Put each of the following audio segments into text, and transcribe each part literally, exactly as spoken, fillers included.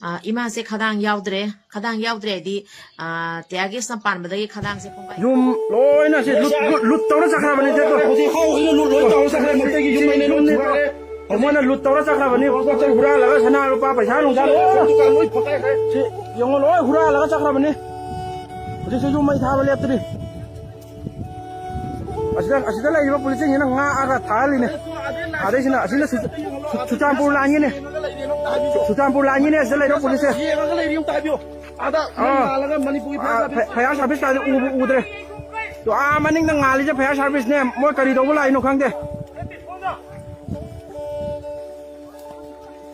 ꯑ, ꯏꯃꯥꯁꯦ ꯈꯗꯥꯡ ꯌꯥꯎꯗ꯭ꯔꯦ꯫ ꯈꯗꯥꯡ ꯌꯥꯎꯗ꯭ꯔꯦ ꯍꯥꯏꯗꯤ, ꯑ, tear gas ꯅ ꯄꯥꯟꯕꯗꯒꯤ ꯈꯗꯥꯡꯁꯦ ꯄꯨꯡꯀꯥꯏ ꯌꯨꯝ ꯂꯣꯏꯅ ꯁꯤ ꯂꯨꯠ ꯂꯨꯠ ꯂꯨꯠ ꯇꯧꯔ ꯆꯠꯈ꯭ꯔꯕꯅꯤ ꯁꯦ꯫ ꯍꯧꯖꯤꯛ ꯍꯧꯖꯤꯛ ꯂꯨꯠ ꯂꯣꯏ ꯇꯧꯔ ꯆꯠꯈ꯭ꯔꯦ꯫ ꯃꯩꯇꯩꯒꯤ ꯌꯨꯝ ꯂꯩꯅꯦ ꯂꯨꯠ ꯊꯨꯒꯥꯏꯔꯦ꯫ ꯃꯣꯏꯅ ꯂꯨꯠ ꯇꯧꯔ ꯆꯠꯈ꯭ꯔꯕꯅꯤ꯫ ꯄꯣꯠ ꯆꯩ ꯍꯨꯔꯥꯜꯂꯒ ꯁꯅꯥ ꯂꯨꯄꯥ ꯄꯩꯁꯥ ꯅꯨꯡꯁꯥ ꯂꯣꯏ ꯗꯨꯀꯥꯟ ꯂꯣꯏ ꯐꯛꯀꯥꯏꯈ꯭ꯔꯦ꯫ ꯁꯤ ꯌꯦꯡꯉꯣ, ꯂꯣꯏ ꯍꯨꯔꯥꯜꯂꯒ ꯆꯠꯈ꯭ꯔꯕꯅꯤ꯫ ꯍꯧꯖꯤꯛꯁꯨ ꯌꯨꯝ ꯃꯩ ꯊꯥꯕ ꯂꯦꯞꯇ꯭ꯔꯤ꯫ ꯑꯁꯤꯗ ꯑꯁꯤꯗ ꯂꯩꯔꯤꯕ ꯄꯨꯂꯤꯁꯁꯤꯡꯁꯤꯅ ꯉꯥꯛꯑꯒ ꯊꯥꯍꯜꯂꯤꯅꯦ꯫ ꯑꯗꯩꯁꯤꯅ ꯑꯁꯤꯅ ꯆꯨ- ꯆꯨ- ꯆꯨꯔꯆꯥꯟꯄꯨꯔ ꯂꯥꯟꯒꯤꯅꯦ꯫ ꯆꯨꯔꯆꯥꯟꯄꯨꯔ ꯂꯥꯟꯒꯤꯅꯦ ꯑꯁꯤꯗ ꯂꯩꯔꯤꯕ ꯄꯨꯂꯤꯁꯁꯦ꯫ ꯌꯦꯡꯉꯒ ꯂꯩꯔꯤ ꯑꯝꯇ ꯍꯥꯏꯕꯤꯌꯨ꯫ ꯑꯥꯗ ꯃꯩ ꯑꯥ꯫ ꯉꯥꯜꯂꯒ ꯃꯅꯤꯄꯨꯔꯒꯤ ꯑꯥ, fire service ꯐ- fire service ꯀꯥꯁꯦ ꯎꯕꯨ ꯎꯗ꯭ꯔꯦ꯫ ꯑꯗꯣ ꯑꯥ ꯃꯅꯤꯡꯗ ꯉꯥꯜꯂꯤꯁꯦ fire service ꯅꯦ꯫ ꯃꯣꯏ ꯀꯔꯤ ꯇꯧꯕ ꯂꯥꯛꯏꯅꯣ ꯈꯪꯗꯦ꯫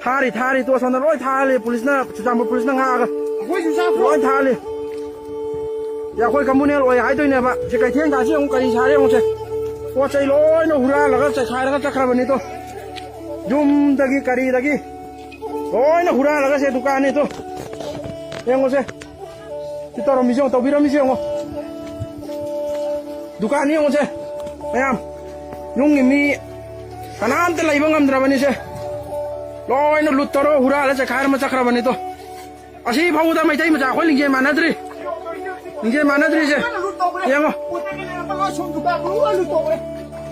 ꯊꯥꯔꯤ ꯊꯥꯔꯤ ꯇꯣ, ꯁꯣꯝꯗ ꯂꯣꯏ ꯊꯥꯍꯜꯂꯤ ꯄꯨꯂꯤꯁꯅ, ꯆꯨꯔꯆꯥꯟꯄꯨꯔ ꯄꯨꯂꯤꯁꯅ ꯉꯥꯛꯑꯒ ꯑꯩꯈꯣꯏꯁꯨ ꯆꯥꯛꯇꯣ ꯂꯣꯏ ꯊꯥꯍꯜꯂꯤ꯫ ꯁꯤ ꯑꯩꯈꯣꯏ communal ꯑꯣꯏ ꯍꯥꯏꯗꯣꯏꯅꯦꯕ꯫ ꯁꯤ ꯀꯩꯊꯦꯜ ꯀꯥꯁꯤ ꯑꯃꯨꯛ ꯀꯔꯤ ꯁꯥꯔꯦ ꯌꯦꯡꯉꯨꯁꯦ꯫ ꯄꯣꯠ ꯆꯩ ꯂꯣꯏꯅ ꯍꯨꯔꯥꯜꯂꯒ ꯆꯩꯈꯥꯏꯔꯒ ꯆꯠꯈ꯭ꯔꯕꯅꯤꯗꯣ꯫ ꯌꯨꯝꯗꯒꯤ ꯀꯔꯤꯗꯒꯤ ꯂꯣꯏꯅ ꯍꯨꯔꯥꯜꯂꯒ ꯁꯦ ꯗꯨꯀꯥꯟꯅꯤꯗꯣ꯫ ꯌꯦꯡꯉꯨꯁꯦ꯫ ꯁꯤ ꯇꯧꯔꯝꯃꯤꯁꯦ ꯌꯦꯡꯉꯣ, ꯇꯧꯕꯤꯔꯝꯃꯤꯁꯦ ꯌꯦꯡꯉꯣ꯫ ꯗꯨꯀꯥꯟꯅꯤ ꯌꯦꯡꯉꯨꯁꯦ ꯃꯌꯥꯝ꯫ ꯌꯨꯝꯒꯤ ꯃꯤ ꯀꯅꯥꯝꯇ ꯂꯩꯕ ꯉꯝꯗ꯭ꯔꯕꯅꯤꯁꯦ꯫ ꯂꯣꯏꯅ ꯂꯨꯠ ꯇꯧꯔ ꯍꯨꯔꯥꯜꯂ ꯆꯈꯥꯏꯔꯝꯃ ꯆꯠꯈ꯭ꯔꯕꯅꯤꯗꯣ꯫ ꯑꯁꯤ ꯐꯥꯎꯕꯗ ꯃꯩꯇꯩ ꯃꯆꯥ ꯑꯩꯈꯣꯏ ꯂꯤꯡꯖꯦꯜ ꯃꯥꯟꯅꯗ꯭ꯔꯤ꯫ ꯂꯤꯡꯖꯦꯜ ꯃꯥꯟꯅꯗ꯭ꯔꯤꯁꯦ ꯌꯦꯡꯉꯣ꯫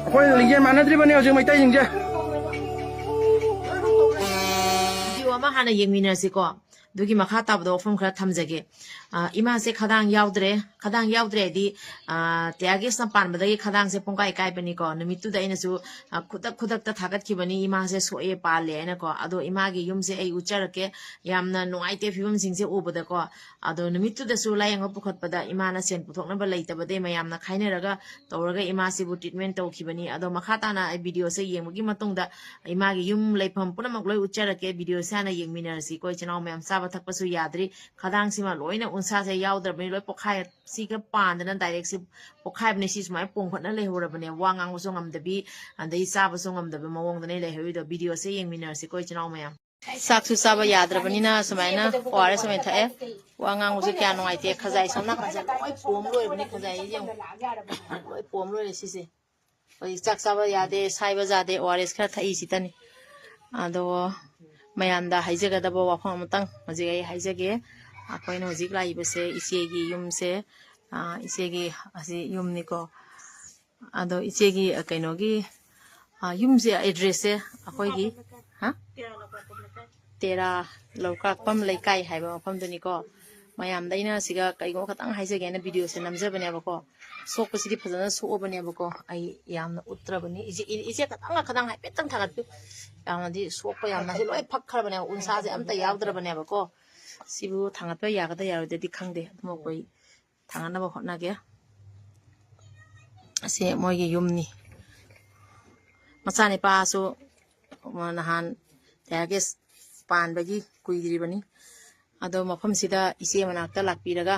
ꯑꯩꯈꯣꯏ ꯂꯤꯡꯖꯦꯜ ꯃꯥꯟꯅꯗ꯭ꯔꯤꯕꯅꯤ ꯍꯧꯖꯤꯛ ꯃꯩꯇꯩꯁꯤꯡꯁꯦ꯫ video ꯑꯃ ꯍꯥꯟꯅ ꯌꯦꯡꯃꯤꯟꯅꯁꯤꯀꯣ꯫ ꯑꯗꯨꯒꯤ ꯃꯈꯥ ꯇꯥꯕꯗ ꯋꯥꯐꯝ ꯈꯔ ꯊꯝꯖꯒꯦ꯫ ꯑ, ꯏꯃꯥꯁꯦ ꯈꯗꯥꯡ ꯌꯥꯎꯗ꯭ꯔꯦ꯫ ꯈꯗꯥꯡ ꯌꯥꯎꯗ꯭ꯔꯦ ꯍꯥꯏꯗꯤ, ꯑ, tear gas ꯅ ꯄꯥꯟꯕꯗꯒꯤ ꯈꯗꯥꯡꯁꯦ ꯄꯨꯡꯀꯥꯏ ꯀꯥꯏꯕꯅꯤꯀꯣ꯫ ꯅꯨꯃꯤꯠꯇꯨꯗ ꯑꯩꯅꯁꯨ, ꯑ, ꯈꯨꯗꯛ ꯈꯨꯗꯛꯇ ꯊꯥꯒꯠꯈꯤꯕꯅꯤ, ꯏꯃꯥꯁꯦ ꯁꯣꯛꯑꯦ, ꯄꯥꯜꯂꯦ ꯍꯥꯏꯅꯀꯣ꯫ ꯑꯗꯣ ꯏꯃꯥꯒꯤ ꯌꯨꯝꯁꯦ ꯑꯩ ꯎꯠꯆꯔꯛꯀꯦ꯫ ꯌꯥꯝꯅ ꯅꯨꯡꯉꯥꯏꯇꯦ ꯐꯤꯕꯝꯁꯤꯡꯁꯦ ꯎꯕꯗꯀꯣ꯫ ꯑꯗꯣ ꯅꯨꯃꯤꯠꯇꯨꯗꯁꯨ ꯂꯥꯏꯌꯦꯡꯕ ꯄꯨꯈꯠꯄꯗ ꯏꯃꯥꯅ ꯁꯦꯟ ꯄꯨꯊꯣꯛꯅꯕ ꯂꯩꯇꯕꯗꯩ ꯃꯌꯥꯝꯅ ꯈꯥꯏꯅꯔꯒ ꯇꯧꯔꯒ ꯏꯃꯥꯁꯤꯕꯨ treatment ꯇꯧꯈꯤꯕꯅꯤ꯫ ꯑꯗꯣ ꯃꯈꯥ ꯇꯥꯅ ꯑꯩ video ꯁꯦ ꯌꯦꯡꯕꯒꯤ ꯃꯇꯨꯡꯗ ꯏꯃꯥꯒꯤ ꯌꯨꯝ ꯂꯩꯐꯝ ꯄꯨꯝꯅꯃꯛ ꯂꯣꯏ ꯎꯠꯆꯔꯛꯀꯦ꯫ Video ꯁꯦ ꯍꯥꯟꯅ ꯌꯦꯡꯃꯤꯟꯅꯔꯁꯤꯀꯣ, ꯏꯆꯤꯟ ꯏꯅꯥꯎ ꯃꯌꯥꯝ꯫ ꯆꯥꯕ ꯊꯛꯄꯁꯨ ꯌꯥꯗ꯭ꯔꯤ, ꯈꯗꯥꯡꯁꯤꯃ ꯂꯣꯏꯅ ꯎꯟꯁꯥꯁꯦ ꯌꯥꯎꯗ꯭ꯔꯕꯅꯤ, ꯂꯣꯏ ꯄꯣꯛꯈꯥꯏ, ꯁꯤꯒ ꯄꯥꯟꯗꯅ direct ꯁꯤ ꯄꯣꯛꯈꯥꯏꯕꯅꯦ꯫ ꯁꯤ ꯁꯨꯃꯥꯏꯅ ꯄꯣꯝꯈꯠꯅ ꯂꯩꯍꯧꯔꯕꯅꯦ, ꯋꯥ ꯉꯥꯡꯕꯁꯨ ꯉꯝꯗꯕꯤ, ꯑꯗꯩ ꯆꯥꯕꯁꯨ ꯉꯝꯗꯕ ꯃꯑꯣꯡꯗꯅꯦ ꯂꯩꯍꯧꯔꯤꯗꯣ꯫ Video ꯁꯦ ꯌꯦꯡꯃꯤꯟꯅꯔꯁꯤꯀꯣ, ꯏꯆꯤꯟ ꯏꯅꯥꯎ ꯃꯌꯥꯝ꯫ ꯆꯥꯛꯁꯨ ꯆꯥꯕ ꯌꯥꯗ꯭ꯔꯕꯅꯤꯅ ꯁꯨꯃꯥꯏꯅ ꯑꯣ ꯑꯥꯔ ꯑꯦꯁ ꯑꯣꯏꯅ ꯊꯛꯑꯦ꯫ ꯋꯥ ꯉꯥꯡꯕꯁꯨ ꯀꯌꯥ ꯅꯨꯡꯉꯥꯏꯇꯦ꯫ ꯈꯖꯥꯏ ꯁꯣꯝ ꯅꯥꯀꯟꯁꯦ ꯂꯣꯏ ꯄꯣꯝ ꯂꯣꯏꯔꯕꯅꯤ꯫ ꯈꯖꯥꯏꯁꯦ ꯌꯦꯡꯉꯨ, ꯂꯣꯏ ꯄꯣꯝ ꯂꯣꯏꯔꯦ ꯁꯤꯁꯦ꯫ ꯍꯧꯖꯤꯛ ꯆꯥꯛ ꯆꯥꯕ ꯌꯥꯗꯦ, ꯁꯥꯏꯕ ꯌꯥꯗꯦ, ꯑꯣ ꯑꯥꯔ ꯑꯦꯁ ꯈꯔ ꯊꯛꯏ ꯁꯤꯇꯅꯤ꯫ ꯑꯗꯣ ꯃꯌꯥꯝꯗ ꯍꯥꯏꯖꯒꯗꯕ ꯋꯥꯐꯝ ꯑꯃꯇꯪ ꯍꯧꯖꯤꯛ ꯑꯩ ꯍꯥꯏꯖꯒꯦ꯫ ꯑꯩꯈꯣꯏꯅ ꯍꯧꯖꯤꯛ ꯂꯥꯛꯏꯕꯁꯦ ꯏꯆꯦꯒꯤ ꯌꯨꯝꯁꯦ, ꯑ, ꯏꯆꯦꯒꯤ ꯑꯁꯤ ꯌꯨꯝꯅꯤꯀꯣ꯫ ꯑꯗꯣ ꯏꯆꯦꯒꯤ, ꯑ, ꯀꯩꯅꯣꯒꯤ, ꯑ, ꯌꯨꯝꯁꯦ, address ꯁꯦ ꯑꯩꯈꯣꯏꯒꯤ, ꯍꯥ? ꯇꯦꯔꯥ ꯂꯧꯀꯥꯛꯄꯝ ꯂꯩꯀꯥꯏ ꯍꯥꯏꯕ ꯃꯐꯝꯗꯨꯅꯤꯀꯣ꯫ ꯃꯌꯥꯝꯗ ꯑꯩꯅ ꯁꯤꯒ ꯀꯩꯒꯨꯝꯕ ꯈꯇꯪ ꯍꯥꯏꯖꯒꯦꯅ video ꯁꯦ ꯅꯝꯖꯕꯅꯦꯕꯀꯣ꯫ ꯁꯣꯛꯄꯁꯤꯗꯤ ꯐꯖꯅ ꯁꯣꯛꯑꯕꯅꯦꯕꯀꯣ꯫ ꯑꯩ ꯌꯥꯝꯅ ꯎꯠꯇ꯭ꯔꯕꯅꯤ꯫ ꯏꯆꯦ, ꯏ-, ꯏꯆꯦ ꯈꯇꯪ, ꯈꯇꯪ ꯍꯥꯏꯐꯦꯠꯇꯪ ꯊꯥꯒꯠꯄꯤꯌꯨ꯫ ꯌꯥꯝꯅꯗꯤ ꯁꯣꯛꯄ ꯌꯥꯝꯅ ꯁꯤ ꯂꯣꯏ ꯐꯛꯈ꯭ꯔꯕꯅꯦꯕ꯫ ꯎꯟꯁꯥꯁꯦ ꯑꯝꯇ ꯌꯥꯎꯗ꯭ꯔꯕꯅꯦꯕꯀꯣ꯫ ꯁꯤꯕꯨ ꯊꯥꯡꯒꯠꯄ ꯌꯥꯒꯗ꯭ꯔꯥ ꯌꯥꯔꯣꯏꯗ꯭ꯔꯗꯤ ꯈꯪꯗꯦ꯫ ꯑꯗꯨꯝ ꯑꯩꯈꯣꯏ ꯊꯥꯡꯒꯠꯅꯕ ꯍꯣꯠꯅꯒꯦ꯫ ꯑꯁꯤ ꯃꯣꯏꯒꯤ ꯌꯨꯝꯅꯤ꯫ ꯃꯆꯥꯅꯤꯄꯥꯁꯨ ꯅꯍꯥꯟ tear gas ꯄꯥꯟꯕꯒꯤ ꯀꯨꯏꯗ꯭ꯔꯤꯕꯅꯤ꯫ ꯑꯗꯣ ꯃꯐꯝꯁꯤꯗ ꯏꯆꯦ ꯃꯅꯥꯛꯇ ꯂꯥꯛꯄꯤꯔꯒ,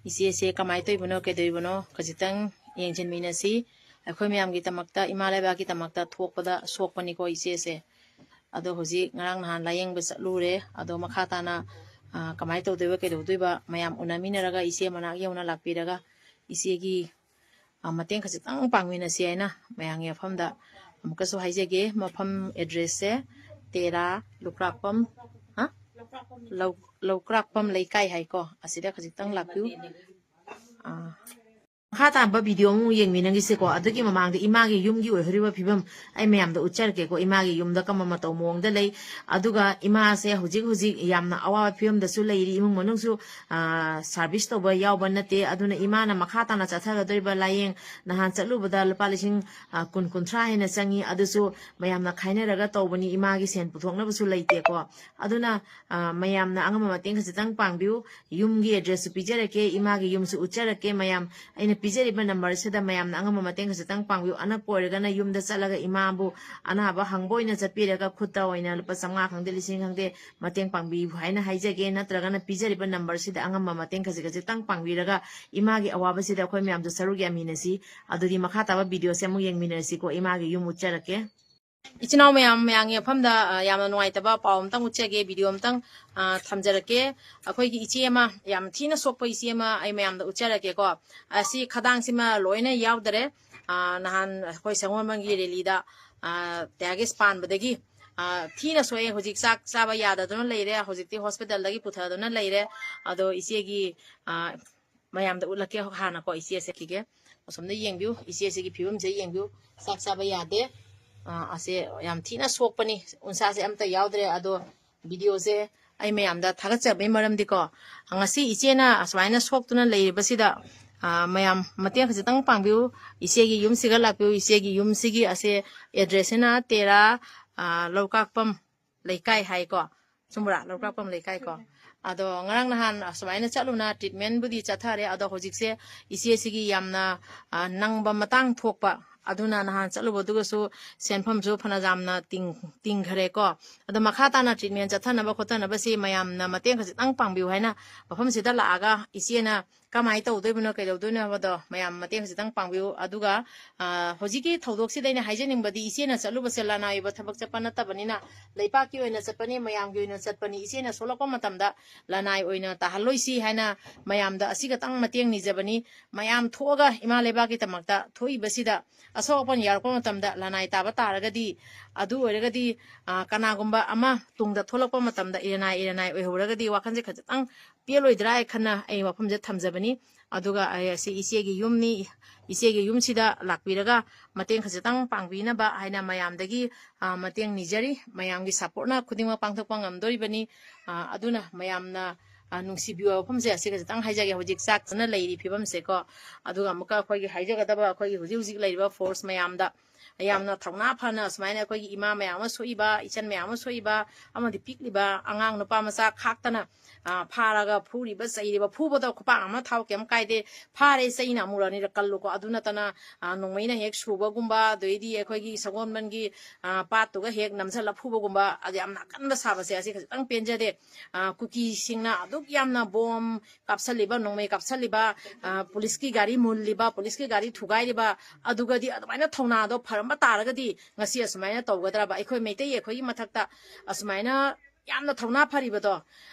ꯏꯆꯦꯁꯦ ꯀꯃꯥꯏꯅ ꯇꯧꯔꯤꯕꯅꯣ, ꯀꯩꯗꯧꯔꯤꯕꯅꯣ, ꯈꯖꯤꯛꯇꯪ ꯌꯦꯡꯁꯤꯟꯃꯤꯟꯅꯁꯤ꯫ ꯑꯩꯈꯣꯏ ꯃꯌꯥꯝꯒꯤꯗꯃꯛꯇ, ꯏꯃꯥ ꯂꯩꯕꯥꯛꯀꯤꯗꯃꯛꯇ ꯊꯣꯛꯄꯗ ꯁꯣꯛꯄꯅꯤꯀꯣ ꯏꯆꯦꯁꯦ꯫ ꯑꯗꯣ ꯍꯧꯖꯤꯛ ꯉꯔꯥꯡ ꯅꯍꯥꯟ ꯂꯥꯌꯦꯡꯕ ꯆꯠꯂꯨꯔꯦ꯫ ꯑꯗꯣ ꯃꯈꯥ ꯇꯥꯅ, ꯑ, ꯀꯃꯥꯏꯅ ꯇꯧꯗꯣꯏꯕ, ꯀꯩꯗꯧꯗꯣꯏꯕ, ꯃꯌꯥꯝ ꯎꯅꯃꯤꯟꯅꯔꯒ ꯏꯆꯦ ꯃꯅꯥꯛ ꯌꯧꯅ ꯂꯥꯛꯄꯤꯔꯒ ꯏꯆꯦꯒꯤ, ꯑ, ꯃꯇꯦꯡ ꯈꯖꯤꯛꯇꯪ ꯄꯥꯡꯃꯤꯟꯅꯁꯤ ꯍꯥꯏꯅ ꯃꯌꯥꯝꯒꯤ ꯃꯐꯝꯗ ꯑꯃꯨꯛꯀꯁꯨ ꯍꯥꯏꯖꯒꯦ꯫ ꯃꯐꯝ address ꯁꯦ ꯇꯦꯔꯥ ꯂꯧꯀ꯭ꯔꯥꯛꯄꯝ, ꯍꯥ? ꯂꯧ-, ꯂꯧꯀ꯭ꯔꯥꯛꯄꯝ ꯂꯩꯀꯥꯏ ꯍꯥꯏꯀꯣ꯫ ꯑꯁꯤꯗ ꯈꯖꯤꯛꯇꯪ ꯂꯥꯛꯄꯤꯌꯨ꯫ ꯑ, ꯃꯈꯥ ꯇꯥꯕ video ꯑꯃꯨꯛ ꯌꯦꯡꯃꯤꯟꯅꯈꯤꯁꯦꯀꯣ꯫ ꯑꯗꯨꯒꯤ ꯃꯃꯥꯡꯗ ꯏꯃꯥꯒꯤ ꯌꯨꯝꯒꯤ ꯑꯣꯏꯍꯧꯔꯤꯕ ꯐꯤꯕꯝ ꯑꯩ ꯃꯌꯥꯝꯗ ꯎꯠꯆꯔꯛꯀꯦꯀꯣ꯫ ꯏꯃꯥꯒꯤ ꯌꯨꯝꯗ ꯀꯔꯝꯕ ꯃꯇꯧ ꯃꯑꯣꯡꯗ ꯂꯩ, ꯑꯗꯨꯒ ꯏꯃꯥꯁꯦ ꯍꯧꯖꯤꯛ ꯍꯧꯖꯤꯛ ꯌꯥꯝꯅ ꯑꯋꯥꯕ ꯐꯤꯕꯝꯗꯁꯨ ꯂꯩꯔꯤ꯫ ꯏꯃꯨꯡ ꯃꯅꯨꯡꯁꯨ, ꯑ, service ꯇꯧꯕ ꯌꯥꯎꯕ ꯅꯠꯇꯦ꯫ ꯑꯗꯨꯅ ꯏꯃꯥꯅ ꯃꯈꯥ ꯇꯥꯅ ꯆꯠꯊꯒꯗꯧꯔꯤꯕ ꯂꯥꯌꯦꯡ, ꯅꯍꯥꯟ ꯆꯠꯂꯨꯕꯗ ꯂꯨꯄꯥ ꯂꯤꯁꯤꯡ, ꯑ, ꯀꯨꯟ, ꯀꯨꯟꯊ꯭ꯔꯥ ꯍꯦꯟꯅ ꯆꯪꯉꯤ꯫ ꯑꯗꯨꯁꯨ ꯃꯌꯥꯝꯅ ꯈꯥꯏꯅꯔꯒ ꯇꯧꯕꯅꯤ꯫ ꯏꯃꯥꯒꯤ ꯁꯦꯟ ꯄꯨꯊꯣꯛꯅꯕꯁꯨ ꯂꯩꯇꯦꯀꯣ꯫ ꯑꯗꯨꯅ, ꯑ, ꯃꯌꯥꯝꯅ ꯑꯉꯝꯕ ꯃꯇꯦꯡ ꯈꯖꯤꯛꯇꯪ ꯄꯥꯡꯕꯤꯌꯨ꯫ ꯌꯨꯝꯒꯤ address ꯁꯨ ꯄꯤꯖꯔꯛꯀꯦ, ꯏꯃꯥꯒꯤ ꯌꯨꯝꯁꯨ ꯎꯠꯆꯔꯛꯀꯦ꯫ ꯃꯌꯥꯝ, ꯑꯩꯅ ꯄꯤꯖꯔꯤꯕ number ꯁꯤꯗ ꯃꯌꯥꯝꯅ ꯑꯉꯝꯕ ꯃꯇꯦꯡ ꯈꯖꯤꯛꯇꯪ ꯄꯥꯡꯕꯤꯌꯨ꯫ ꯑꯅꯛꯄ ꯑꯣꯏꯔꯒꯅ ꯌꯨꯝꯗ ꯆꯠꯂꯒ ꯏꯃꯥꯕꯨ ꯑꯅꯥꯕ ꯍꯪꯕ ꯑꯣꯏꯅ ꯆꯠꯄꯤꯔꯒ ꯈꯨꯠꯇ ꯑꯣꯏꯅ ꯂꯨꯄꯥ ꯆꯥꯝꯃꯉꯥ ꯈꯪꯗꯦ, ꯂꯤꯁꯤꯡ ꯈꯪꯗꯦ, ꯃꯇꯦꯡ ꯄꯥꯡꯕꯤꯌꯨ ꯍꯥꯏꯅ ꯍꯥꯏꯖꯒꯦ꯫ ꯅꯠꯇ꯭ꯔꯒꯅ ꯄꯤꯖꯔꯤꯕ number ꯁꯤꯗ ꯑꯉꯝꯕ ꯃꯇꯦꯡ ꯈꯖꯤꯛ ꯈꯖꯤꯛꯇꯪ ꯄꯥꯡꯕꯤꯔꯒ ꯏꯃꯥꯒꯤ ꯑꯋꯥꯕꯁꯤꯗ ꯑꯩꯈꯣꯏ ꯃꯌꯥꯝꯁꯨ ꯁꯔꯨꯛ ꯌꯥꯃꯤꯟꯅꯁꯤ꯫ ꯑꯗꯨꯗꯤ ꯃꯈꯥ ꯇꯥꯕ video ꯁꯦ ꯑꯃꯨꯛ ꯌꯦꯡꯃꯤꯟꯅꯔꯁꯤꯀꯣ꯫ ꯏꯃꯥꯒꯤ ꯌꯨꯝ ꯎꯠꯆꯔꯛꯀꯦ꯫ ꯏꯆꯤꯟ ꯏꯅꯥꯎ ꯃꯌꯥꯝ, ꯃꯌꯥꯝꯒꯤ ꯃꯐꯝꯗ, ꯑ, ꯌꯥꯝꯅ ꯅꯨꯡꯉꯥꯏꯇꯕ ꯄꯥꯎ ꯑꯝꯇꯪ ꯎꯠꯆꯒꯦ, video ꯑꯝꯇꯪ, ꯑ, ꯊꯝꯖꯔꯛꯀꯦ꯫ ꯑꯩꯈꯣꯏꯒꯤ ꯏꯆꯦ ꯑꯃ, ꯌꯥꯝ ꯊꯤꯅ ꯁꯣꯛꯄ ꯏꯆꯦ ꯑꯃ ꯑꯩ ꯃꯌꯥꯝꯗ ꯎꯠꯆꯔꯛꯀꯦꯀꯣ꯫ ꯑꯁꯤ ꯈꯗꯥꯡꯁꯤꯃ ꯂꯣꯏꯅ ꯌꯥꯎꯗꯔꯦ꯫ ꯑ, ꯅꯍꯥꯟ ꯑꯩꯈꯣꯏ ꯁꯪꯒꯣꯜꯕꯟꯒꯤ rally ꯗ, ꯑ, tear gas ꯄꯥꯟꯕꯗꯒꯤ, ꯊꯤꯅ ꯁꯣꯛꯑꯦ꯫ ꯍꯧꯖꯤꯛ ꯆꯥꯛ ꯆꯥꯕ ꯌꯥꯗꯗꯨꯅ ꯂꯩꯔꯦ꯫ ꯍꯧꯖꯤꯛꯇꯤ ꯍꯣꯁꯄꯤꯇꯥꯜꯗꯒꯤ ꯄꯨꯊꯗꯨꯅ ꯂꯩꯔꯦ꯫ ꯑꯗꯣ ꯏꯆꯦꯒꯤ, ꯑ, ꯃꯌꯥꯝꯗ ꯎꯠꯂꯛꯀꯦ ꯍꯥꯟꯅꯀꯣ꯫ ꯏꯆꯦꯁꯦ ꯀꯤꯒꯦ꯫ ꯑꯁꯣꯝꯗ ꯌꯦꯡꯕꯤꯌꯨ, ꯏꯆꯦꯁꯤꯒꯤ ꯐꯤꯕꯝꯁꯦ ꯌꯦꯡꯕꯤꯌꯨ꯫ ꯆꯥꯛ ꯆꯥꯕ ꯌꯥꯗꯦ꯫ ꯑ, ꯑꯁꯦ ꯌꯥꯝ ꯊꯤꯅ ꯁꯣꯛꯄꯅꯤ꯫ ꯎꯟꯁꯥꯁꯦ ꯑꯝꯇ ꯌꯥꯎꯗ꯭ꯔꯦ꯫ ꯑꯗꯣ ꯚꯤꯗꯤꯑꯣꯁꯦ ꯑꯩ ꯃꯌꯥꯝꯗ ꯊꯥꯒꯠꯆꯕꯒꯤ ꯃꯔꯝꯗꯤꯀꯣ, ꯉꯁꯤ ꯏꯆꯦꯅ ꯑꯁꯨꯃꯥꯏꯅ ꯁꯣꯛꯇꯨꯅ ꯂꯩꯔꯤꯕꯁꯤꯗ, ꯑ, ꯃꯌꯥꯝ ꯃꯇꯦꯡ ꯈꯖꯤꯛꯇꯪ ꯄꯥꯡꯕꯤꯌꯨ꯫ ꯏꯆꯦꯒꯤ ꯌꯨꯝꯁꯤꯒ ꯂꯥꯛꯄꯤꯌꯨ꯫ ꯏꯆꯦꯒꯤ ꯌꯨꯝꯁꯤꯒꯤ ꯑꯁꯦ ꯑꯦꯗ꯭ꯔꯦꯁꯁꯤꯅ ꯇꯦꯔꯥ, ꯑ, ꯂꯧꯀꯥꯛꯄꯝ ꯂꯩꯀꯥꯏ ꯍꯥꯏꯀꯣ꯫ ꯆꯨꯝꯕ꯭ꯔꯥ? ꯂꯧꯀꯥꯛꯄꯝ ꯂꯩꯀꯥꯏꯀꯣ꯫ ꯑꯗꯣ ꯉꯔꯥꯡ ꯅꯍꯥꯟ ꯑꯁꯨꯃꯥꯏꯅ ꯆꯠꯂꯨꯅ ꯇ꯭ꯔꯤꯠꯃꯦꯟꯕꯨꯗꯤ ꯆꯠꯊꯔꯦ꯫ ꯑꯗꯣ ꯍꯧꯖꯤꯛꯁꯦ ꯏꯆꯦꯁꯤꯒꯤ ꯌꯥꯝꯅ, ꯑ, ꯅꯪꯕ ꯃꯇꯥꯡ ꯊꯣꯛꯄ꯫ ꯑꯗꯨꯅ ꯅꯍꯥꯟ ꯆꯠꯂꯨꯕꯗꯨꯒꯁꯨ ꯁꯦꯟꯐꯝꯁꯨ ꯐꯅ ꯌꯥꯝꯅ ꯇꯤꯡ-, ꯇꯤꯡꯈꯔꯦꯀꯣ꯫ ꯑꯗꯣ ꯃꯈꯥ ꯇꯥꯅ ꯇ꯭ꯔꯤꯠꯃꯦꯟ ꯆꯠꯊꯅꯕ ꯈꯣꯠꯊꯅꯕꯁꯤ ꯃꯌꯥꯝꯅ ꯃꯇꯦꯡ ꯈꯖꯤꯛꯇꯪ ꯄꯥꯡꯕꯤꯌꯨ ꯍꯥꯏꯅ ꯃꯐꯝꯁꯤꯗ ꯂꯥꯛꯑꯒ ꯏꯆꯦꯅ ꯀꯃꯥꯏꯅ ꯇꯧꯗꯣꯏꯕꯅꯣ, ꯀꯩꯗꯧꯗꯣꯏꯅꯣ ꯍꯥꯏꯕꯗꯣ ꯃꯌꯥꯝ ꯃꯇꯦꯡ ꯈꯖꯤꯛꯇꯪ ꯄꯥꯡꯕꯤꯌꯨ꯫ ꯑꯗꯨꯒ, ꯑ, ꯍꯧꯖꯤꯛꯀꯤ ꯊꯧꯗꯣꯛꯁꯤꯗ ꯑꯩꯅ ꯍꯥꯏꯖꯅꯤꯡꯕꯗꯤ, ꯏꯆꯦꯅ ꯆꯠꯂꯨꯕꯁꯦ ꯂꯅꯥꯏ ꯑꯣꯏꯕ ꯊꯕꯛ ꯆꯠꯄ ꯅꯠꯇꯕꯅꯤꯅ, ꯂꯩꯄꯥꯛꯀꯤ ꯑꯣꯏꯅ ꯆꯠꯄꯅꯤ, ꯃꯌꯥꯝꯒꯤ ꯑꯣꯏꯅ ꯆꯠꯄꯅꯤ꯫ ꯏꯆꯦꯅ ꯁꯣꯛꯂꯛꯄ ꯃꯇꯝꯗ ꯂꯅꯥꯏ ꯑꯣꯏꯅ ꯇꯥꯍꯜꯂꯣꯏꯁꯤ ꯍꯥꯏꯅ ꯃꯌꯥꯝꯗ ꯑꯁꯤ ꯈꯛꯇꯪ ꯃꯇꯦꯡ ꯅꯤꯖꯕꯅꯤ꯫ ꯃꯌꯥꯝ ꯊꯣꯛꯑꯒ ꯏꯃꯥ ꯂꯩꯕꯥꯛꯀꯤꯗꯃꯛꯇ ꯊꯣꯛꯏꯕꯁꯤꯗ ꯑꯁꯣꯛ ꯑꯄꯟ ꯌꯥꯎꯔꯛꯄ ꯃꯇꯝꯗ ꯂꯅꯥꯏ ꯇꯥꯕ ꯇꯥꯔꯒꯗꯤ, ꯑꯗꯨ ꯑꯣꯏꯔꯒꯗꯤ, ꯑ, ꯀꯅꯥꯒꯨꯝꯕ ꯑꯃ ꯇꯨꯡꯗ ꯊꯣꯛꯂꯛꯄ ꯃꯇꯝꯗ ꯏꯔꯅꯥꯏ ꯏꯔꯅꯥꯏ ꯑꯣꯏꯍꯧꯔꯒꯗꯤ ꯋꯥꯈꯜꯁꯦ ꯈꯖꯤꯛꯇꯪ ꯄꯦꯜꯂꯣꯏꯗ꯭ꯔꯥ ꯍꯥꯏ ꯈꯟꯅ ꯑꯩ ꯋꯥꯐꯝꯁꯦ ꯊꯝꯖꯕꯅꯤ꯫ ꯑꯗꯨꯒ ꯑꯩ ꯑꯁꯤ ꯏꯆꯦꯒꯤ ꯌꯨꯝꯅꯤ, ꯏꯆꯦꯒꯤ ꯌꯨꯝꯁꯤꯗ ꯂꯥꯛꯄꯤꯔꯒ ꯃꯇꯦꯡ ꯈꯖꯤꯛꯇꯪ ꯄꯥꯡꯕꯤꯅꯕ ꯍꯥꯏꯅ ꯃꯌꯥꯝꯗꯒꯤ, ꯑ, ꯃꯇꯦꯡ ꯅꯤꯖꯔꯤ꯫ ꯃꯌꯥꯝꯒꯤ ꯁꯞꯄꯣꯔꯠꯅ ꯈꯨꯗꯤꯡꯃꯛ ꯄꯥꯡꯊꯣꯛꯄ ꯉꯝꯗꯣꯔꯤꯕꯅꯤ꯫ ꯑ, ꯑꯗꯨꯅ ꯃꯌꯥꯝꯅ, ꯑ, ꯅꯨꯡꯁꯤꯕꯤꯌꯨ ꯍꯥꯏꯕ ꯋꯥꯐꯝꯁꯦ ꯑꯁꯤ ꯈꯖꯤꯛꯇꯪ ꯍꯥꯏꯖꯒꯦ꯫ ꯍꯧꯖꯤꯛ ꯆꯥꯛ ꯆꯥꯅ ꯂꯩꯔꯤ ꯐꯤꯕꯝꯁꯦꯀꯣ꯫ ꯑꯗꯨꯒ ꯑꯃꯨꯛꯀ ꯑꯩꯈꯣꯏꯒꯤ ꯍꯥꯏꯖꯒꯗꯕ ꯑꯩꯈꯣꯏꯒꯤ ꯍꯧꯖꯤꯛ ꯍꯧꯖꯤꯛ ꯂꯩꯔꯤꯕ ꯐꯣꯔꯁ ꯃꯌꯥꯝꯗ ꯌꯥꯝꯅ ꯊꯧꯅꯥ ꯐꯅ ꯁꯨꯃꯥꯏꯅ ꯑꯩꯈꯣꯏꯒꯤ ꯏꯃꯥ ꯃꯌꯥꯝ ꯑꯃ ꯁꯣꯛꯏꯕ, ꯏꯆꯟ ꯃꯌꯥꯝ ꯑꯃ ꯁꯣꯛꯏꯕ, ꯑꯃꯗꯤ ꯄꯤꯛꯂꯤꯕ ꯑꯉꯥꯡ ꯅꯨꯄꯥ ꯃꯆꯥ ꯈꯥꯛꯇꯅ, ꯑ, ꯐꯥꯔꯒ ꯐꯨꯔꯤꯕ, ꯆꯩꯔꯤꯕ, ꯐꯨꯕꯗ ꯈꯨꯄꯥꯛ ꯑꯃ ꯊꯥꯎ ꯀꯩꯝ ꯀꯥꯏꯗꯦ, ꯐꯥꯔꯦ, ꯆꯩꯅ ꯑꯃꯨꯛ ꯑꯅꯤꯔꯛ ꯀꯜꯂꯨꯀꯣ꯫ ꯑꯗꯨ ꯅꯠꯇꯅ, ꯑ, ꯅꯣꯡꯃꯩꯅ ꯍꯦꯛ ꯁꯨꯕꯒꯨꯝꯕ, ꯑꯗꯩꯗꯤ ꯑꯩꯈꯣꯏꯒꯤ ꯁꯒꯣꯜꯕꯟꯒꯤ, ꯑ, ꯄꯥꯠꯇꯨꯒ ꯍꯦꯛ ꯅꯝꯁꯤꯜꯂ ꯐꯨꯕꯒꯨꯝꯕ, ꯑꯗꯨ ꯌꯥꯝꯅ ꯑꯀꯟꯕ ꯁꯥꯕꯁꯦ ꯑꯁꯤ ꯈꯖꯤꯛꯇꯪ ꯄꯦꯟꯖꯗꯦ꯫ ꯑ, ꯀꯨꯀꯤꯁꯤꯡꯅ ꯑꯗꯨꯛ ꯌꯥꯝꯅ ꯕꯣꯝ ꯀꯥꯞꯁꯜꯂꯤꯕ, ꯅꯣꯡꯃꯩ ꯀꯥꯞꯁꯜꯂꯤꯕ, ꯑ, ꯄꯨꯂꯤꯁꯀꯤ ꯒꯥꯔꯤ ꯃꯨꯜꯂꯤꯕ, ꯄꯨꯂꯤꯁꯀꯤ ꯒꯥꯔꯤ ꯊꯨꯒꯥꯏꯔꯤꯕ, ꯑꯗꯨꯒꯗꯤ ꯑꯗꯨꯃꯥꯏꯅ ꯊꯧꯅꯥꯗꯣ ꯐꯔꯝꯕ ꯇꯥꯔꯒꯗꯤ ꯉꯁꯤ ꯑꯁꯨꯃꯥꯏꯅ ꯇꯧꯒꯗ꯭ꯔꯕ? ꯑꯩꯈꯣꯏ ꯃꯩꯇꯩ ꯑꯩꯈꯣꯏꯒꯤ ꯃꯊꯛꯇ ꯑꯁꯨꯃꯥꯏꯅ ꯌꯥꯝꯅ ꯊꯧꯅꯥ ꯐꯔꯤꯕꯗꯣ,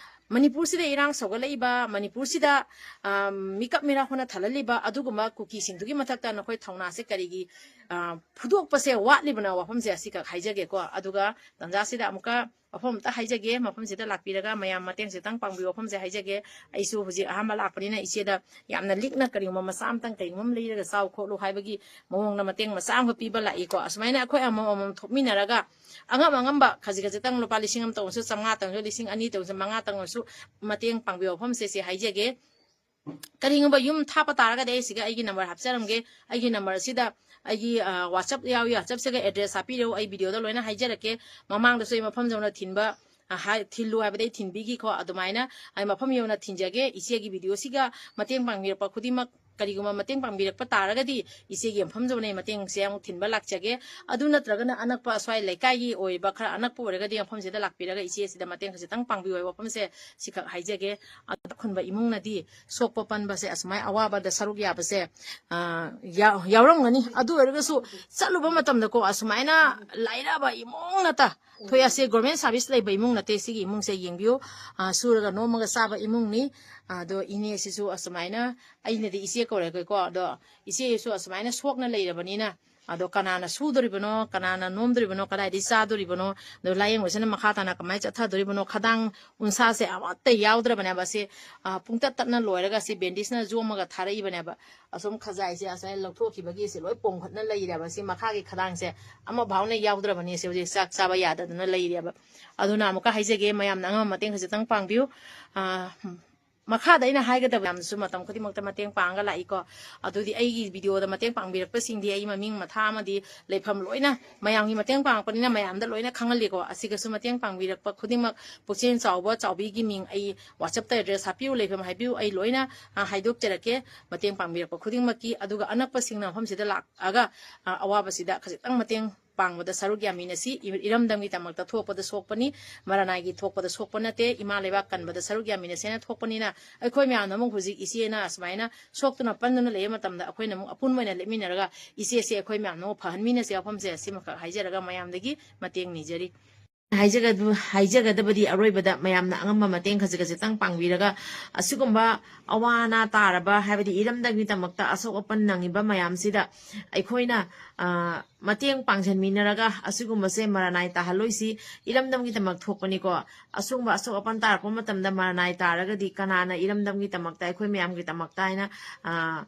ꯃꯅꯤꯄꯨꯔꯁꯤꯗ ꯏꯔꯥꯡ ꯁꯧꯒꯠꯂꯛꯏꯕ, ꯃꯅꯤꯄꯨꯔꯁꯤꯗ, ꯑ, ꯃꯤꯀꯞ ꯃꯤꯔꯥ ꯍꯣꯟꯅ ꯊꯜꯍꯜꯂꯤꯕ ꯑꯗꯨꯒꯨꯝꯕ ꯀꯨꯀꯤꯁꯤꯡꯗꯨꯒꯤ ꯃꯊꯛꯇ ꯅꯈꯣꯏ ꯊꯧꯅꯥꯁꯦ ꯀꯔꯤꯒꯤ ꯐꯨꯗꯣꯛꯄꯁꯦ ꯋꯥꯠꯂꯤꯕꯅ ꯋꯥꯐꯝꯁꯦ ꯑꯁꯤꯈꯛ ꯍꯥꯏꯖꯒꯦꯀꯣ꯫ ꯑꯗꯨꯒ ꯇꯥꯟꯖꯥꯁꯤꯗ ꯑꯃꯨꯛꯀ ꯋꯥꯐꯝ ꯑꯝꯇ ꯍꯥꯏꯖꯒꯦ, ꯃꯐꯝꯁꯤꯗ ꯂꯥꯛꯄꯤꯔꯒ ꯃꯌꯥꯝ ꯃꯇꯦꯡꯁꯤꯇꯪ ꯄꯥꯡꯕꯤꯌꯨ ꯋꯥꯐꯝꯁꯦ ꯍꯥꯏꯖꯒꯦ꯫ ꯑꯩꯁꯨ ꯍꯧꯖꯤꯛ ꯑꯍꯥꯟꯕ ꯂꯥꯛꯄꯅꯤꯅ ꯏꯆꯦꯗ ꯌꯥꯝꯅ ꯂꯤꯛꯅ ꯀꯔꯤꯒꯨꯝꯕ ꯃꯆꯥ ꯑꯃꯇꯪ ꯀꯔꯤꯒꯨꯝꯕ ꯑꯃ ꯂꯩꯔꯒ ꯆꯥꯎ ꯈꯣꯠꯂꯨ ꯍꯥꯏꯕꯒꯤ ꯃꯑꯣꯡꯗ ꯃꯇꯦꯡ ꯃꯆꯥ ꯑꯃꯒ ꯄꯤꯕ ꯂꯥꯛꯏꯀꯣ꯫ ꯑꯁꯨꯃꯥꯏꯅ ꯑꯩꯈꯣꯏ ꯑꯃꯃꯝ ꯊꯣꯛꯃꯤꯟꯅꯔꯒ ꯑꯉꯝ ꯑꯉꯝꯕ ꯈꯖꯤꯛ ꯈꯖꯤꯛꯇꯪ ꯂꯨꯄꯥ ꯂꯤꯁꯤꯡ ꯑꯃ ꯇꯧꯔꯁꯨ, ꯆꯥꯝꯃꯉꯥ ꯇꯧꯔꯁꯨ, ꯂꯤꯁꯤꯡ ꯑꯅꯤ ꯇꯧꯔꯁꯨ, ꯃꯉꯥ ꯇꯧꯔꯁꯨ ꯃꯇꯦꯡ ꯄꯥꯡꯕꯤꯌꯨ ꯋꯥꯐꯝꯁꯦ ꯁꯤ ꯍꯥꯏꯖꯒꯦ꯫ ꯀꯔꯤꯒꯨꯝꯕ ꯌꯨꯝ ꯊꯥꯞꯄ ꯇꯥꯔꯒꯗꯤ ꯑꯩ ꯁꯤꯒ ꯑꯩꯒꯤ ꯅꯝꯕꯔ ꯍꯥꯞꯆꯔꯝꯒꯦ꯫ ꯑꯩꯒꯤ ꯅꯝꯕꯔꯁꯤꯗ ꯑꯩꯒꯤ ꯋꯥꯆꯞ ꯌꯥꯎꯏ, ꯋꯥꯆꯞꯁꯤꯒ ꯑꯦꯗ꯭ꯔꯦꯁ ꯍꯥꯞꯄꯤꯔꯛꯎ, ꯑꯩ ꯚꯤꯗꯤꯑꯣꯗ ꯂꯣꯏꯅ ꯍꯥꯏꯖꯔꯛꯀꯦ꯫ ꯃꯃꯥꯡꯗꯁꯨ ꯑꯩ ꯃꯐꯝ ꯌꯧꯅ ꯊꯤꯟꯕ ꯊꯤꯜꯂꯨ ꯍꯥꯏꯕꯗ ꯑꯩ ꯊꯤꯟꯕꯤꯈꯤꯀꯣ꯫ ꯑꯗꯨꯃꯥꯏꯅ ꯑꯩ ꯃꯐꯝ ꯌꯧꯅ ꯊꯤꯟꯖꯒꯦ꯫ ꯏꯆꯦꯒꯤ ꯚꯤꯗꯤꯑꯣꯁꯤꯒ ꯃꯇꯦꯡ ꯄꯥꯡꯕꯤꯔꯛꯄ ꯈꯨꯗꯤꯡꯃꯛ, ꯀꯔꯤꯒꯨꯝꯕ ꯃꯇꯦꯡ ꯄꯥꯡꯕꯤꯔꯛꯄ ꯇꯥꯔꯒꯗꯤ ꯏꯆꯦꯒꯤ ꯃꯐꯝ ꯌꯧꯅ ꯑꯩ ꯃꯇꯦꯡꯁꯦ ꯑꯃꯨꯛ ꯊꯤꯟꯕ ꯂꯥꯛꯆꯒꯦ꯫ ꯑꯗꯨ ꯅꯠꯇ꯭ꯔꯒꯅ ꯑꯅꯛꯄ ꯑꯁ꯭ꯋꯥꯏ ꯂꯩꯀꯥꯏꯒꯤ ꯑꯣꯏꯕ ꯈꯔ ꯑꯅꯛꯄ ꯑꯣꯏꯔꯒꯗꯤ ꯃꯐꯝꯁꯤꯗ ꯂꯥꯛꯄꯤꯔꯒ ꯏꯆꯦꯁꯤꯗ ꯃꯇꯦꯡ ꯈꯖꯤꯛꯇꯪ ꯄꯥꯡꯕꯤꯌꯨ ꯍꯥꯏꯕ ꯋꯥꯐꯝꯁꯦ ꯁꯤꯈꯛ ꯍꯥꯏꯖꯒꯦ꯫ ꯑꯗ ꯈꯨꯟꯕ ꯏꯃꯨꯡꯅꯗꯤ ꯁꯣꯛꯄ ꯄꯟꯕꯁꯦ ꯑꯁꯨꯃꯥꯏꯅ ꯑꯋꯥꯕꯗ ꯁꯔꯨꯛ ꯌꯥꯕꯁꯦ ꯌꯥꯎꯔꯝꯒꯅꯤ꯫ ꯑꯗꯨ ꯑꯣꯏꯔꯒꯁꯨ ꯆꯠꯂꯨꯕ ꯃꯇꯝꯗꯀꯣ ꯑꯁꯨꯃꯥꯏꯅ ꯂꯥꯏꯔꯕ ꯏꯃꯨꯡ ꯅꯠꯇ ꯊꯣꯏ ꯑꯁꯦ ꯒꯣꯔꯃꯦꯟ ꯁꯥꯔꯚꯤꯁ ꯂꯩꯕ ꯏꯃꯨꯡ ꯅꯠꯇꯦ꯫ ꯁꯤꯒꯤ ꯏꯃꯨꯡꯁꯦ ꯌꯦꯡꯕꯤꯌꯨ꯫ ꯁꯨꯔꯒ ꯅꯣꯝꯃꯒ ꯆꯥꯕ ꯏꯃꯨꯡꯅꯤ꯫ ꯑꯗꯣ ꯏꯅꯦꯁꯤꯁꯨ ꯑꯁꯨꯃꯥꯏꯅ, ꯑꯩꯅꯗꯤ ꯏꯆꯦ ꯀꯧꯔꯒꯦꯀꯣ꯫ ꯑꯗꯣ ꯏꯆꯦꯁꯨ ꯑꯁꯨꯃꯥꯏꯅ ꯁꯣꯛꯅ ꯂꯩꯔꯕꯅꯤꯅ, ꯑꯗꯣ ꯀꯅꯥꯅ ꯁꯨꯗꯣꯔꯤꯕꯅꯣ, ꯀꯅꯥꯅ ꯅꯣꯝꯗꯣꯔꯤꯕꯅꯣ, ꯀꯗꯥꯏꯗꯒꯤ ꯆꯥꯗꯣꯔꯤꯕꯅꯣ? ꯑꯗꯣ ꯂꯥꯏꯌꯦꯡꯕꯁꯤꯅ ꯃꯈꯥ ꯇꯥꯅ ꯀꯃꯥꯏꯅ ꯆꯠꯊꯗꯣꯔꯤꯕꯅꯣ? ꯈꯗꯥꯡ ꯎꯟꯁꯥꯁꯦ ꯑꯃꯠꯇ ꯌꯥꯎꯗ꯭ꯔꯕꯅꯦꯕ꯫ ꯑꯁꯤ ꯄꯨꯡꯇꯠ ꯇꯠꯅ ꯂꯣꯏꯔꯒ ꯁꯤ ꯕꯦꯟꯗꯦꯖꯅ ꯌꯣꯝꯃꯒ ꯊꯥꯔꯛꯏꯕꯅꯦꯕ꯫ ꯑꯁꯨꯝ ꯈꯖꯥꯏꯁꯦ ꯑꯁꯨꯃꯥꯏꯅ ꯂꯧꯊꯣꯛꯈꯤꯕꯒꯤ ꯁꯤ ꯂꯣꯏ ꯄꯣꯝꯈꯠꯅ ꯂꯩꯔꯦꯕ꯫ ꯁꯤ ꯃꯈꯥꯒꯤ ꯈꯗꯥꯡꯁꯦ ꯑꯃꯐꯥꯎꯅ ꯌꯥꯎꯗ꯭ꯔꯕꯅꯤ꯫ ꯁꯤ ꯍꯧꯖꯤꯛ ꯆꯥꯛ ꯆꯥꯕ ꯌꯥꯗꯗꯅ ꯂꯩꯔꯦꯕ꯫ ꯑꯗꯨꯅ ꯑꯃꯨꯛꯀ ꯍꯥꯏꯖꯒꯦ, ꯃꯌꯥꯝꯅ ꯑꯉꯝꯕ ꯃꯇꯦꯡ ꯈꯖꯤꯛꯇꯪ ꯄꯥꯡꯕꯤꯌꯨ꯫ ꯃꯈꯥꯗ ꯑꯩꯅ ꯍꯥꯏꯒꯗꯕ ꯃꯌꯥꯝꯁꯨ ꯃꯇꯝ ꯈꯨꯗꯤꯡꯃꯛꯇ ꯃꯇꯦꯡ ꯄꯥꯡꯉꯒ ꯂꯥꯛꯏꯀꯣ꯫ ꯑꯗꯨꯗꯤ ꯑꯩꯒꯤ ꯚꯤꯗꯤꯑꯣꯗ ꯃꯇꯦꯡ ꯄꯥꯡꯕꯤꯔꯛꯄꯁꯤꯡꯗꯤ ꯑꯩ ꯃꯃꯤꯡ ꯃꯊꯥ ꯑꯃꯗꯤ ꯂꯩꯐꯝ ꯂꯣꯏꯅ, ꯃꯌꯥꯝꯒꯤ ꯃꯇꯦꯡ ꯄꯥꯡꯉꯛꯄꯅꯤꯅ ꯃꯌꯥꯝꯗ ꯂꯣꯏꯅ ꯈꯪꯍꯜꯂꯤꯀꯣ꯫ ꯑꯁꯤꯒꯁꯨ ꯃꯇꯦꯡ ꯄꯥꯡꯕꯤꯔꯛꯄ ꯈꯨꯗꯤꯡꯃꯛ ꯄꯨꯛꯆꯦꯜ ꯆꯥꯎꯕ ꯆꯥꯎꯕꯤꯒꯤ ꯃꯤꯡ ꯑꯩ WhatsApp-ꯇ ꯑꯦꯗ꯭ꯔꯦꯁ ꯍꯥꯞꯄꯤꯌꯨ, ꯂꯩꯐꯝ ꯍꯥꯏꯕꯤꯌꯨ, ꯑꯩ ꯂꯣꯏꯅ ꯍꯥꯏꯗꯣꯛꯆꯔꯛꯀꯦ꯫ ꯃꯇꯦꯡ ꯄꯥꯡꯕꯤꯔꯛꯄ ꯈꯨꯗꯤꯡꯃꯛꯀꯤ꯫ ꯑꯗꯨꯒ ꯑꯅꯛꯄꯁꯤꯡꯅ ꯃꯐꯝꯁꯤꯗ ꯂꯥꯛꯑꯒ ꯑꯋꯥꯕꯁꯤꯗ ꯈꯖꯤꯛꯇꯪ ꯃꯇꯦꯡ ꯄꯥꯡꯕꯗ ꯁꯔꯨꯛ ꯌꯥꯃꯤꯟꯅꯁꯤ꯫ ꯏꯔꯝꯗꯝꯒꯤꯗꯃꯛꯇ ꯊꯣꯛꯄꯗ ꯁꯣꯛꯄꯅꯤ, ꯃꯔꯥꯅꯥꯏꯒꯤ ꯊꯣꯛꯄꯗ ꯁꯣꯛꯄ ꯅꯠꯇꯦ꯫ ꯏꯃꯥ ꯂꯩꯕꯥꯛ ꯀꯟꯕꯗ ꯁꯔꯨꯛ ꯌꯥꯃꯤꯟꯅꯁꯦꯅ ꯊꯣꯛꯄꯅꯤꯅ ꯑꯩꯈꯣꯏ ꯃꯌꯥꯝꯅ ꯑꯃꯨꯛ ꯍꯧꯖꯤꯛ ꯏꯆꯦꯅ ꯑꯁꯨꯃꯥꯏꯅ ꯁꯣꯛꯇꯨꯅ ꯄꯟꯗꯨꯅ ꯂꯩꯕ ꯃꯇꯝꯗ ꯑꯩꯈꯣꯏꯅ ꯑꯃꯨꯛ ꯑꯄꯨꯟꯕ ꯑꯣꯏꯅ ꯂꯦꯞꯃꯤꯟꯅꯔꯒ ꯏꯆꯦꯁꯦ ꯑꯩꯈꯣꯏ ꯃꯌꯥꯝꯅ ꯑꯃꯨꯛ ꯐꯍꯟꯃꯤꯟꯅꯁꯦ꯫ ꯋꯥꯐꯝꯁꯦ ꯑꯁꯤꯃꯈꯛ ꯍꯥꯏꯖꯔꯒ ꯃꯌꯥꯝꯗꯒꯤ ꯃꯇꯦꯡ ꯅꯤꯖꯔꯤ꯫ ꯍꯥꯏꯖꯒꯗꯕ ꯍꯥꯏꯖꯒꯗꯕꯗꯤ ꯑꯔꯣꯏꯕꯗ ꯃꯌꯥꯝꯅ ꯑꯉꯝꯕ ꯃꯇꯦꯡ ꯈꯖꯤꯛ ꯈꯖꯤꯛꯇꯪ ꯄꯥꯡꯕꯤꯔꯒ, ꯑꯁꯤꯒꯨꯝꯕ ꯑꯋꯥ ꯑꯅꯥ ꯇꯥꯔꯕ, ꯍꯥꯏꯕꯗꯤ ꯏꯔꯝꯗꯝꯒꯤꯗꯃꯛꯇ ꯑꯁꯣꯛ ꯑꯄꯟ ꯅꯪꯉꯤꯕ ꯃꯌꯥꯝꯁꯤꯗ ꯑꯩꯈꯣꯏꯅ, ꯑ, ꯃꯇꯦꯡ ꯄꯥꯡꯁꯤꯟꯃꯤꯟꯅꯔꯒ ꯑꯁꯤꯒꯨꯝꯕꯁꯦ ꯃꯔꯥꯅꯥꯏ ꯇꯥꯍꯜꯂꯣꯏꯁꯤ꯫ ꯏꯔꯝꯗꯝꯒꯤꯗꯃꯛ ꯊꯣꯛꯄꯅꯤꯀꯣ꯫ ꯑꯁꯤꯒꯨꯝꯕ ꯑꯁꯣꯛ ꯑꯄꯟ ꯇꯥꯔꯛꯄ ꯃꯇꯝꯗ ꯃꯔꯥꯅꯥꯏ ꯇꯥꯔꯒꯗꯤ ꯀꯅꯥꯅ ꯏꯔꯝꯗꯝꯒꯤꯗꯃꯛꯇ, ꯑꯩꯈꯣꯏ ꯃꯌꯥꯝꯒꯤꯗꯃꯛꯇ ꯍꯥꯏꯅ, ꯑ,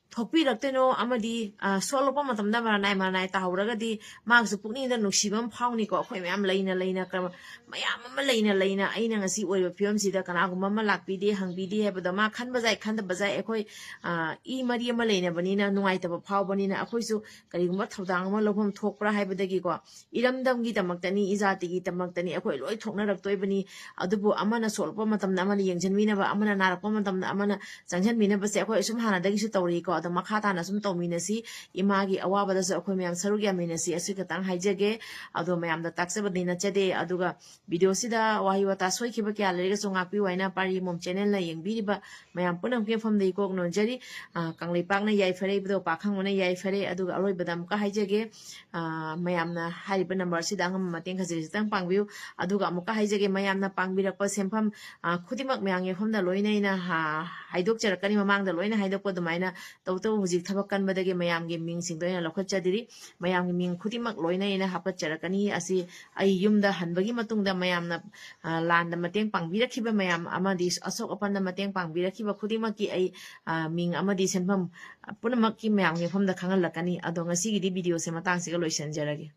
ꯊꯣꯛꯄꯤꯔꯛꯇꯣꯏꯅꯣ? ꯑꯃꯗꯤ, ꯑ, ꯁꯣꯛꯂꯛꯄ ꯃꯇꯝꯗ ꯃꯔꯥꯅꯥꯏ ꯃꯔꯥꯅꯥꯏ ꯇꯥꯍꯧꯔꯒꯗꯤ ꯃꯍꯥꯛꯁꯨ ꯄꯨꯛꯅꯤꯡꯗ ꯅꯨꯡꯁꯤꯕ ꯑꯃ ꯐꯥꯎꯅꯤꯀꯣ꯫ ꯑꯩꯈꯣꯏ ꯃꯌꯥꯝ ꯂꯩꯅ ꯂꯩꯅ ꯀ-, ꯃꯌꯥꯝ ꯑꯃ ꯂꯩꯅ ꯂꯩꯅ ꯑꯩꯅ ꯉꯁꯤ ꯑꯣꯏꯔꯤꯕ ꯐꯤꯕꯝꯁꯤꯗ ꯀꯅꯥꯒꯨꯝꯕ ꯑꯃ ꯂꯥꯛꯄꯤꯗꯦ, ꯍꯪꯕꯤꯗꯦ ꯍꯥꯏꯕꯗꯣ ꯃꯥ ꯈꯟꯕ ꯌꯥꯏ, ꯈꯟꯗꯕ ꯌꯥꯏ꯫ ꯑꯩꯈꯣꯏ, ꯑ, ꯏ ꯃꯔꯤ ꯑꯃ ꯂꯩꯅꯕꯅꯤꯅ ꯅꯨꯡꯉꯥꯏꯇꯕ ꯐꯥꯎꯕꯅꯤꯅ ꯑꯩꯈꯣꯏꯁꯨ ꯀꯔꯤꯒꯨꯝꯕ ꯊꯧꯗꯥꯡ ꯑꯃ ꯂꯧꯐꯝ ꯊꯣꯛꯄ꯭ꯔꯥ ꯍꯥꯏꯕꯗꯒꯤꯀꯣ, ꯏꯔꯝꯗꯝꯒꯤꯗꯃꯛꯇꯅꯤ, ꯏꯖꯥꯇꯤꯒꯤꯗꯃꯛꯇꯅꯤ, ꯑꯩꯈꯣꯏ ꯂꯣꯏ ꯊꯣꯛꯅꯔꯛꯇꯣꯏꯕꯅꯤ꯫ ꯑꯗꯨꯕꯨ ꯑꯃꯅ ꯁꯣꯛꯂꯛꯄ ꯃꯇꯝꯗ ꯑꯃꯅ ꯌꯦꯡꯁꯤꯟꯕꯤꯅꯕ, ꯑꯃꯅ ꯅꯥꯔꯛꯄ ꯃꯇꯝꯗ ꯑꯃꯅ ꯆꯪꯁꯤꯟꯕꯤꯅꯕꯁꯦ ꯑꯩꯈꯣꯏ ꯑꯁꯨꯝ ꯍꯥꯟꯅꯗꯒꯤꯁꯨ ꯇꯧꯔꯤꯀꯣ꯫ ꯑꯗꯣ ꯃꯈꯥ ꯇꯥꯅ ꯁꯨꯝ ꯇꯧꯃꯤꯟꯅꯁꯤ꯫ ꯏꯃꯥꯒꯤ ꯑꯋꯥꯕꯗꯁꯨ ꯑꯩꯈꯣꯏ ꯃꯌꯥꯝ ꯁꯔꯨꯛ ꯌꯥꯃꯤꯟꯅꯁꯤ꯫ ꯑꯁꯤ ꯈꯛꯇꯪ ꯍꯥꯏꯖꯒꯦ꯫ ꯑꯗꯣ ꯃꯌꯥꯝꯗ ꯇꯥꯛꯆꯕꯗꯤ ꯅꯠꯆꯗꯦ꯫ ꯑꯗꯨꯒ ꯚꯤꯗꯤꯑꯣꯁꯤꯗ ꯋꯥꯍꯩ ꯋꯥꯇꯥ ꯁꯣꯏꯈꯤꯕ ꯀꯌꯥ ꯂꯩꯔꯒꯁꯨ ꯉꯥꯛꯄꯤꯌꯨ ꯍꯥꯏꯅ ꯄꯥꯔꯤ ꯃꯣꯝ ꯆꯦꯅꯦꯜꯅ ꯌꯦꯡꯕꯤꯔꯤꯕ ꯃꯌꯥꯝ ꯄꯨꯝꯅꯃꯛꯀꯤ ꯃꯐꯝꯗꯒꯤ ꯀꯣꯛ ꯅꯣꯟꯖꯔꯤ꯫ ꯑ, ꯀꯪꯂꯩꯄꯥꯛꯅ ꯌꯥꯏꯐꯔꯦ, ꯏꯕꯨꯙꯧ ꯄꯥꯈꯪꯕꯅ ꯌꯥꯏꯐꯔꯦ꯫ ꯑꯗꯨꯒ ꯑꯔꯣꯏꯕꯗ ꯑꯃꯨꯛꯀ ꯍꯥꯏꯖꯒꯦ, ꯑ, ꯃꯌꯥꯝꯅ ꯍꯥꯏꯔꯤꯕ ꯅꯝꯕꯔꯁꯤꯗ ꯑꯉꯝꯕ ꯃꯇꯦꯡ ꯈꯖꯤꯛ ꯈꯖꯤꯛꯇꯪ ꯄꯥꯡꯕꯤꯌꯨ꯫ ꯑꯗꯨꯒ ꯑꯃꯨꯛꯀ ꯍꯥꯏꯖꯒꯦ, ꯃꯌꯥꯝꯅ ꯄꯥꯡꯕꯤꯔꯛꯄ ꯁꯦꯟꯐꯝ, ꯑ, ꯈꯨꯗꯤꯡꯃꯛ ꯃꯌꯥꯝꯒꯤ ꯃꯐꯝꯗ ꯂꯣꯏꯅ ꯑꯩꯅ, ꯑ, ꯍꯥꯏꯗꯣꯛꯆꯔꯛꯀꯅꯤ꯫ ꯃꯃꯥꯡꯗ ꯂꯣꯏꯅ ꯍꯥꯏꯗꯣꯛꯄ ꯑꯗꯨꯃꯥꯏꯅ ꯇꯧꯕꯇꯕꯨ ꯍꯧꯖꯤꯛ ꯊꯕꯛ ꯀꯟꯕꯗꯒꯤ ꯃꯌꯥꯝꯒꯤ ꯃꯤꯡꯁꯤꯡꯗꯣ ꯑꯩꯅ ꯂꯧꯈꯠꯆꯗ꯭ꯔꯤ꯫ ꯃꯌꯥꯝꯒꯤ ꯃꯤꯡ ꯈꯨꯗꯤꯡꯃꯛ ꯂꯣꯏꯅ ꯑꯩꯅ ꯍꯥꯞꯀꯠꯆꯔꯛꯀꯅꯤ꯫ ꯑꯁꯤ ꯑꯩ ꯌꯨꯝꯗ ꯍꯟꯕꯒꯤ ꯃꯇꯨꯡꯗ ꯃꯌꯥꯝꯅ, ꯑ, ꯂꯥꯟꯗ ꯃꯇꯦꯡ ꯄꯥꯡꯕꯤꯔꯛꯈꯤꯕ ꯃꯌꯥꯝ ꯑꯃꯗꯤ ꯑꯁꯣꯛ ꯑꯄꯟꯗ ꯃꯇꯦꯡ ꯄꯥꯡꯕꯤꯔꯛꯈꯤꯕ ꯈꯨꯗꯤꯡꯃꯛꯀꯤ ꯑꯩ, ꯑ, ꯃꯤꯡ ꯑꯃꯗꯤ ꯁꯦꯟꯐꯝ ꯄꯨꯝꯅꯃꯛꯀꯤ ꯃꯌꯥꯝꯒꯤ ꯃꯐꯝꯗ ꯈꯪꯍꯜꯂꯛꯀꯅꯤ꯫ ꯑꯗꯣ ꯉꯁꯤꯒꯤꯗꯤ ꯚꯤꯗꯤꯑꯣꯁꯦ ꯃꯇꯥꯡꯁꯤꯒ ꯂꯣꯏꯁꯤꯟꯖꯔꯒꯦ꯫